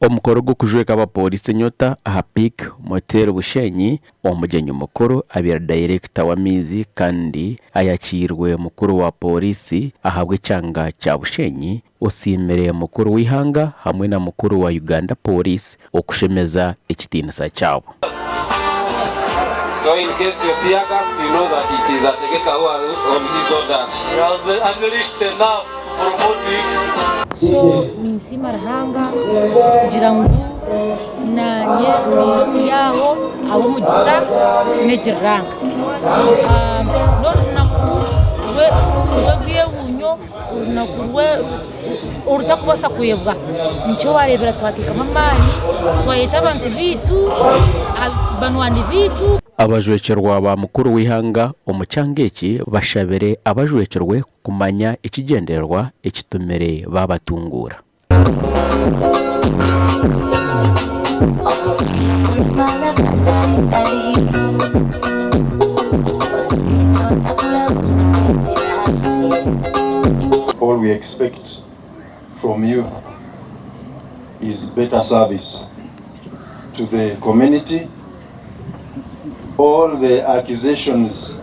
Omukoro gw'okujweka abapooriisi enyota aha Peak Motel Bushenyi, omugyenyi mukuru abaire dayirekita w'amaizi kandi ayakiirwe mukuru wa pooriisi ahabw'ekyanga kya Bushenyi, osiimire mukuru w'eihanga hamwe na mukuru wa Uganda Police okushemeza ekitiinisa kyabo. So in case you're tear gas, you know that it is Ategeka who are on his orders. He has unleashed enough to promote it. So ninsiima Ruhanga kugira ngu naanye mbaire omuri abo ab'omugisha kufuna egi ranka. N'orunaku rw'ebyewuunyo, orunaku orutakubaasa kwebwa. Nikyo waareebera twateekamu amaani, twayeta abantu baitu, banywani baitu. Abajwekyerwa ba mukuru w'eihanga omu kyanga eki bashabire abajwekyerwe kumanya ekigyendererwa ekitumire baabatunguura. All we expect from you is better service to the community. All the accusations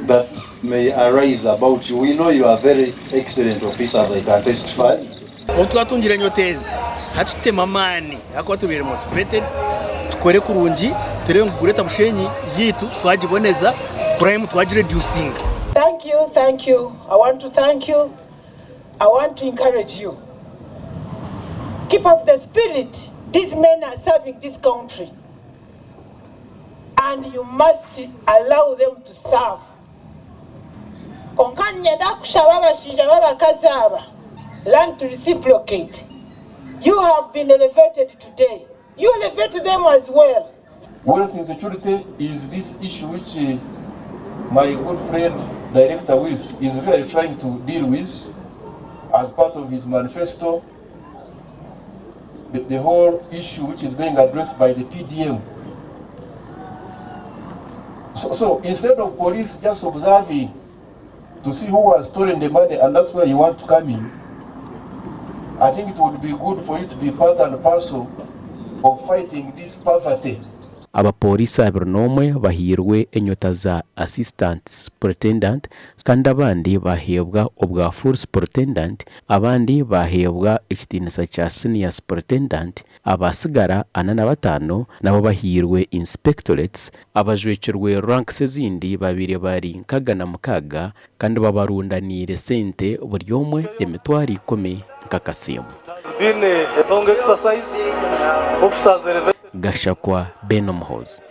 that may arise about you, we know you are very excellent officers, I can testify. Obu twatungire enyota ezi, hati tutemu amaani ahakuba tubaire motivated, tukore kurungi turebe ngu Greater Bushenyi yaitu twagiboneza, crime twagireducinga. Thank you, thank you, I want to thank you, I want to encourage you. Keep up the spirit, these men are serving this country and you must allow them to serve. Kwonka niinyenda kushaba abashaija b'abakazi aba, learn to reciprocate. You have been elevated today, you elevate them as well. Wealth insecurity is this issue which my good friend Director Wills is really trying to deal with as part of his manifesto, the, the whole issue which is being addressed by the PDM. So, so instead of police just observing to see who has stolen the money and that's where you want to come in, I think it would be good for you to be part and parcel of fighting this poverty. Abapooriisi 21 bahairwe enyota za Assistant Superintendent kandi abandi baaheebwa obwa Full Superintendent, abandi baaheebwa ekitiinisa kya Senior Superintendent, abaatsigara 45 nabo bahairwe Inspectorates, abajwekirwe ranks ezindi babaire bari 66 kandi babarundaniire sente buri omwe 100,000 nk'akasiimo. Gashakwa Ben Omuhoozi.